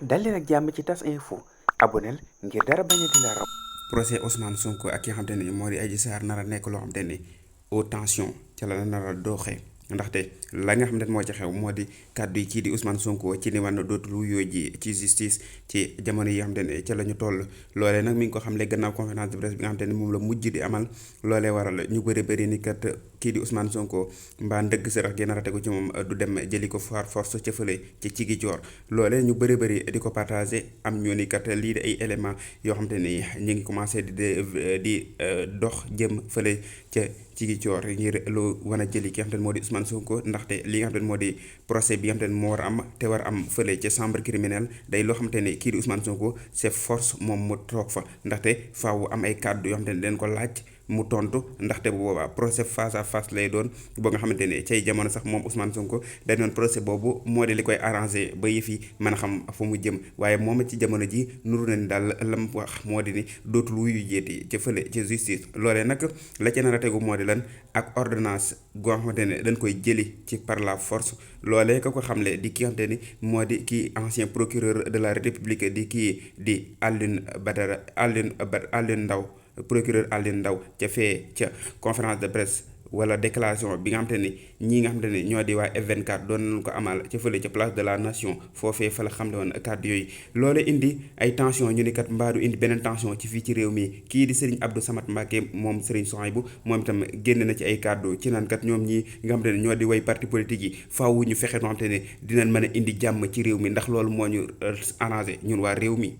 dal leen ak jàmm ci tas info aboneel ngir dara bañ a di la raw. procès Ousmane Sonko ak ki nga xamante ni moo di Adji Sarr nar a nekk loo xamante ni haute tension ca la nar a dooxee ndaxte la nga xam ne moo ci xew moo di kàddu yi kii di Ousmane Sonko ci ni man dootul wuyoo ji ci justice ci jamono yi nga xamante ne ca la ñu toll loolee nag mi ngi ko xamle gannaaw conférence de presse bi nga xamante ne moom la mujj di amal loolee waral ñu bëri ni kat kii di Ousmane Sonko mbaa ndëgg sërëx gi nar a tegu ci moom du dem jëli ko far force ca fële ci Ziguinchor loolee ñu bëri di ko partagé am ñu ni kat lii di ay éléments yoo xamante ni ñu ngi commencé di dox jëm fële ca Ziguinchor ngir lu wan a jëli ki nga xamante ne moo di Ousmane Sonko ndaxte li nga xamante ne moo di procès bi nga xamante ne moo war a am te war a am fële ca chambre criminelle day loo xamante ne kii di Ousmane Sonko c'est force moom mu toog fa ndaxte faaw am ay kàddu yoo xamante ne leen ko laaj mu tontu ndaxte bu boobaa procès face à face lay doon boo nga xamante ne cay jamono sax moom Ousmane Sonko day doon procès boobu moo di li koy arrangé ba yëf yi mën a xam fu mu jëm waaye moom ci jamono ji nuru na ni daal lam wax moo di ni dootul wuyu jeeti ca fële ca justice loolee nag la ca nar a tegu moo di lan ak ordonnance goo xamante ne dañ koy jëli ci par la force loolee ka ko xamle di ki nga xamante ni moo di kii ancien procureur de la république di kii di Alioune Ndao procureur Alioune Ndao ca fee ca conférence de presse wala déclaration bi nga xamante ni ñii nga xamante ni ñoo di waa F24 doon nañu ko amal ca fële ca place de la nation foofee fa la xamle woon kàddu yooyu loole indi ay tension ñu ni kat mbaadu indi beneen tension ci fii ci réew mi kii di Serigne Abdou Samad Mbacké moom Serigne Souhaïbou moom itam génn na ci ay kàddu ci naan kat ñoom ñii nga xamante ne ñoo di way parti politique yi faaw ñu fexe noo xamante ne dinañ mën a indi jàmm ci réew mi ndax loolu moo ñu arrangé ñun waa réew mi